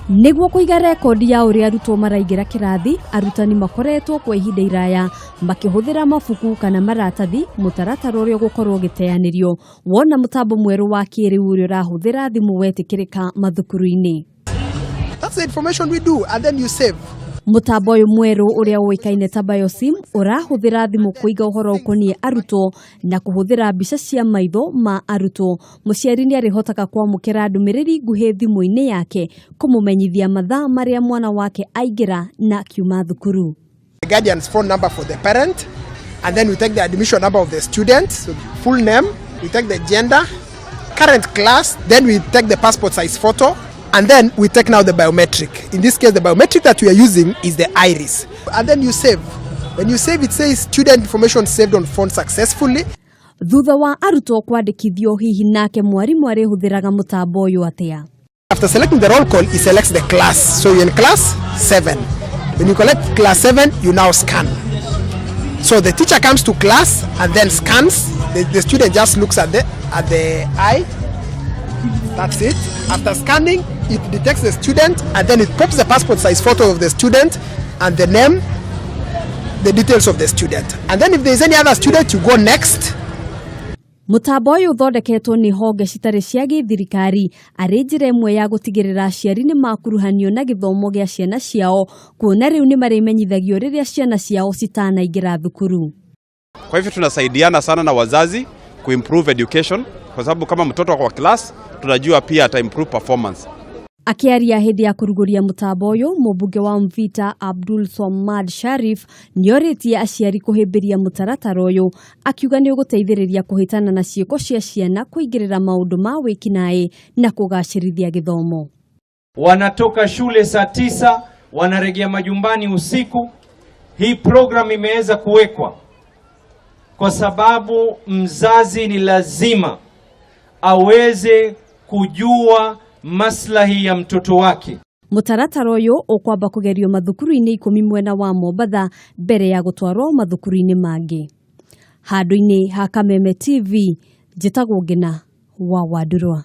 Nĩguo kũiga rekondi ya ũrĩa arutwo maraingĩra kĩrathi, arutani makoretwo kwa ihinda iraya makĩhũthĩra mabuku kana maratathi, mũtaratara ũrĩa ũgũkorwo ũgĩteanĩrio wona mũtambo mwerũ wa kĩrĩu ũrĩa ũrahũthĩra thimũ wetĩkĩrĩka mathukuru-inĩ. That's the information we do, and then you save. Mũtambo ũyũ mwerũ ũrĩa ũĩkaine ta Biosim ũrahũthĩra thimũ kũiga ũhoro ũkoniĩ arutwo na kũhũthĩra mbica cia maitho ma arutwo. Mũciari nĩ arĩhotaga kwamũkĩra ndũmĩrĩri nguhĩ thimũ-inĩ yake kũmũmenyithia mathaa marĩa mwana wake aingĩra na akiuma thukuru. The guardian's phone number for the parent, and then we take the admission number of the student, so full name, we take the gender, current class, then we take the passport size photo, and then we take now the biometric. In this case, the biometric that we are using is the iris. And then you save. When you save, it says student information saved on phone successfully. Thutha wa arutwo kwandĩkithio, hihi nake mwarimũ arĩhũthĩraga mũtambo ũyũ atĩa? After selecting the roll call, he selects the class. So you're in class 7. When you collect class 7, you now scan. So the teacher comes to class and then scans. The student just looks at the eye. That's it. After scanning, it detects the student and then it pops the passport size photo of the student and the name, the details of the student. And then if there's any other student, you go next. Mũtambo ũyũ ũthondeketwo nĩ honge citarĩ cia gĩthirikari arĩ njĩra ĩmwe ya gũtigĩrĩra aciari nĩ makuruhanio na gĩthomo gĩa ciana ciao, kuona rĩu nĩ marĩmenyithagio rĩrĩa ciana ciao citanaingĩra thukuru. Kwa hivyo tunasaidiana sana na wazazi kuimprove education, kwa sababu kama mtoto kwa class tunajua pia ata improve performance. Akĩaria hĩndĩ ya kũrugũria mũtambo ũyũ, mũmbunge wa Mvita Abdul Swamad Sharif nĩorĩtie aciari kũhĩmbĩria mũtaratara ũyũ, akiuga nĩ ũgũteithĩrĩria kũhĩtana na ciĩko cia ciana kũingĩrĩra maũndũ ma wĩkinaĩ na kũgacĩrithia gĩthomo. Wanatoka shule saa 9, wanarejea majumbani usiku. Hii program imeweza kuwekwa kwa sababu mzazi ni lazima aweze kujua maslahi ya mtoto wake. Mũtaratara ũyũ ũkwamba kũgerio mathukuru-inĩ 10 mwena wa Mombatha mbere ya gũtwarwo mathukuru-inĩ mangĩ. Handũ-inĩ ha Kameme TV, njĩtagwo Ngina wa Wandurwa.